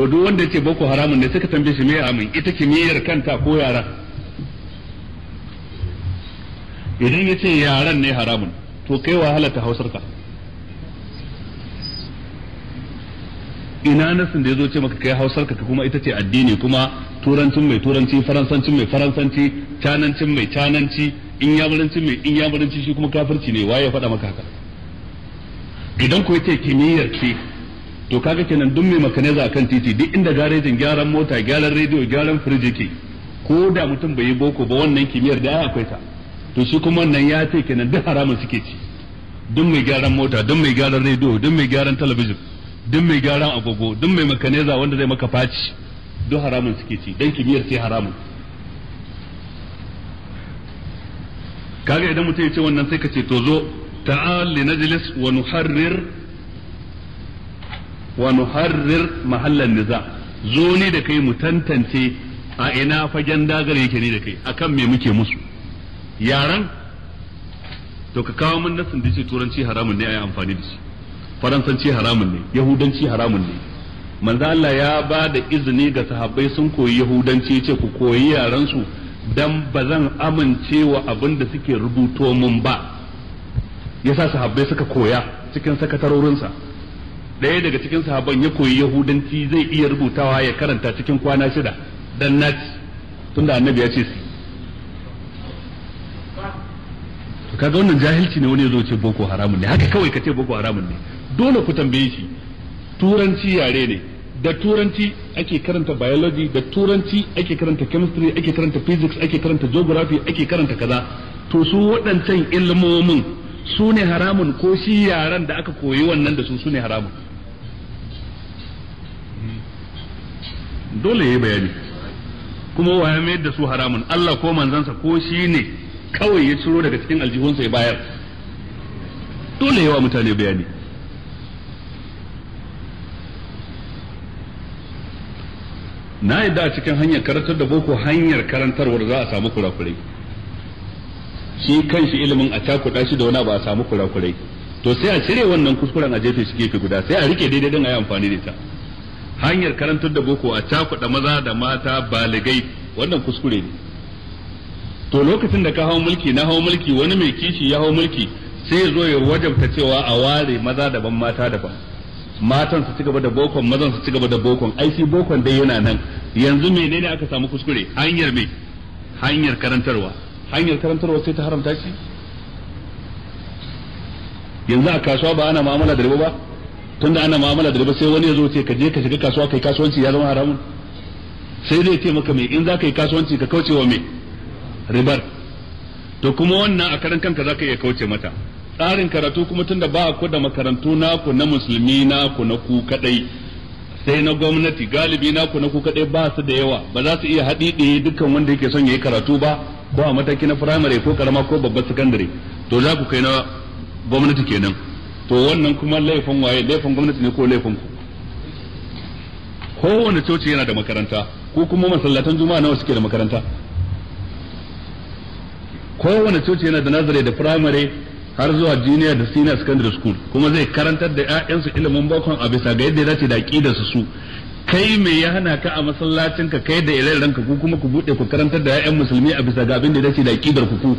To duk wanda yace boko haramun ne, suka tambaye shi me haramun, ita kimiyyar kanta ko yaran? Idan yace yaran ne haramun, to kai wahala ta hausar ka. Ina nasin da yazo ce maka kai hausar ka kuma ita ce addini, kuma turancin mai turanci, faransancin mai faransanci, canancin mai cananci, inyamurancin mai inyamuranci, shi kuma kafirci ne? Waye ya faɗa maka haka? Idan ko yace kimiyyar ce, to kaga kenan duk mai makaneza akan titi, duk inda garejin gyaran mota, gyaran rediyo, gyaran firiji ke, ko da mutum bai yi boko ba, wannan kimiyyar da ai akwai ta. To shi kuma wannan ya ce kenan duk haramun suke ci. Duk mai gyaran mota, duk mai gyaran rediyo, duk mai gyaran talabijin, duk mai gyaran agogo, duk mai makaneza wanda zai maka faci, duk haramun suke ci, dan kimiyyar ce haramun. Kaga idan mutum ya ce wannan, sai ka ce to zo, ta'al li najlis wa nuharrir wa nuharrir mahallan niza. Zo ne da kai mu tantance a ina fagen dagar yake ne da kai, akan me muke musu. Yaran to ka kawo mun nasin da ce turanci haramun ne ayi amfani da shi, faransanci haramun ne, yahudanci haramun ne. Manzo Allah ya ba da izini ga sahabbai sun koyi yahudanci, ce ku koyi yaran su dan ba zan amince wa abin da suke rubuto mun ba. Yasa sahabbai suka koya cikin sakatarorinsa. Ɗaya daga cikin sahabban ya koyi yahudanci, zai iya rubutawa ya karanta cikin kwana 6 dan naci, tunda annabi ya ce su. To kaga wannan jahilci ne, wani ya zo ce boko haramun ne, haka kawai ka ce boko haramun ne. Dole ku tambaye shi. Turanci yare ne, da turanci ake karanta biology, da turanci ake karanta chemistry, ake karanta physics, ake karanta geography, ake karanta kaza. To su waɗancan ilmomin su ne haramun, ko shi yaran da aka koyi wannan da su su ne haramun? Dole yayi bayani. Kuma wa ya mayar da su haramun, Allah ko manzansa, ko shi ne kawai ya ciro daga cikin aljihunsa ya bayar? Dole yawa mutane bayani. Na yadda a cikin hanyar karantar da boko, hanyar karantarwar za a samu kurakurai. Shi kanshi ilimin a cakuɗa shi da wani ba a samu kurakurai, to sai a cire wannan kuskuren a jefe shi gefe guda, sai a rike daidai din a yi amfani da ita. Hanyar karantar da boko a cakuɗa maza da mata baligai, wannan kuskure ne. To lokacin da ka hau mulki, na hau mulki, wani mai kishi ya hau mulki, sai ya zo ya wajabta cewa a ware maza daban, mata daban, matan su ci gaba da bokon, mazan su ci gaba da bokon. Ai shi bokon dai yana nan. Yanzu menene aka samu kuskure? Hanyar me? Hanyar karantarwa. Hanyar karantarwa sai ta haramta shi. Yanzu a kasuwa ba ana mu'amala da riba ba? Tunda ana mu'amala da riba, sai wani ya zo ce ka je ka shiga kasuwa kai kasuwanci ya zama haramun? Sai zai ce maka me? In za ka yi kasuwanci ka kauce wa me? Ribar. To kuma wannan a karan kanka za ka iya kauce mata. Tsarin karatu kuma, tunda ba ku da makarantu naku na musulmi, naku na ku kadai, sai na gwamnati galibi, naku na ku kadai ba su da yawa, ba za su iya haɗiɗiye dukkan wanda yake son ya yi karatu ba, ko a mataki na firamare ko karama ko babbar sakandare. To za ku kai na gwamnati kenan. To wannan kuma laifin waye? Laifin gwamnati ne ko laifin ku? Kowane coci yana da makaranta, ko kuma masallatan juma'a nawa suke da makaranta? Kowane coci yana da nursery da firamare har zuwa junior da senior secondary school, kuma zai karantar da ƴaƴansu ilimin bokon a bisa ga yadda ya dace da aqidar su. Kai me ya hana ka a masallacin ka, kai da ire-iren ka, ku kuma ku bude ku karantar da ƴaƴan musulmi a bisa ga abin da ya dace da aqidar ku?